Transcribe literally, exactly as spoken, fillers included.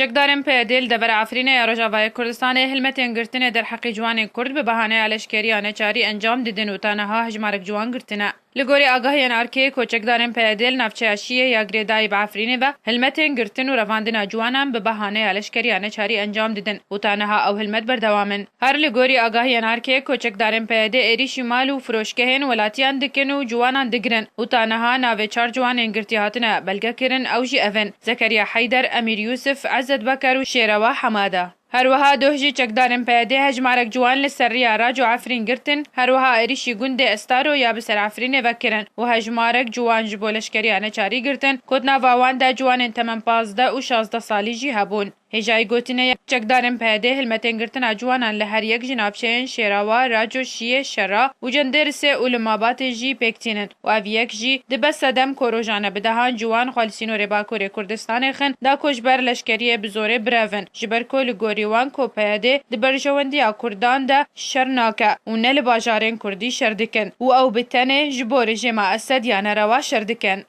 Çekdarên P Y D li devera Efrînê ya Rojavayê Kurdistanê hilmetên girtinê derheqî ciwanên Kurd bi bahaneya leşkeriya neçarî encam didin û ta niha hejmarek ciwan girtine. Li gorî agahiyên arkê, koçekdarên P Y D li navçeya Şiyê ya girêdayî bi Efrînê ve hilmetên girtin û revandina ciwanan bi bahaneya leşkeriya neçarî encam didin û ta niha ew hilmet berdewam in. Her li gorî agahiyên arkê, koçekdarên P Y D êrîşî mal û firoşgehên welatiyan dikin û ciwanan digirin û ta niha navê çar ciwanên girtî hatine belgekirin, ew jî ev in: Zekeriya Heyder, Emîr Yûsif, Ezzet Beker û Şêrewa Hemada. Her wiha doh jî çekdarên P Y D hejmarek ciwan li ser riya Rac û Efrîn girtin, her wiha êrîşî gundê Estaro ya bi ser Efrînê ve kirin û hejmarek ciwan ji bo leşkeriya neçarî girtin, ku di nava wan de ciwanên temen pazdeh û şazdeh salî jî hebûn. Hêjayî gotinê ye, çekdarên P Y D hilmetên girtina ciwanan li her yek ji navçeyên Şêrawa, Rac û Şiyê, Şera û Cenderisê û li Mabatê jî pêk tînin û ev yek jî dibe sedem ku rojane bi dehan ciwan xwe li sînorê Bakurê Kurdistanê xin da ku ji ber leşkeriyê bi zorê birevin, ji ber ku li gorî wan ku P Y D di berjewendiya Kurdan de şer nake û ne li bajarên Kurdî şer dikin û ew bi tenê ji bo rejîma Esed ya nerewa şer dikin.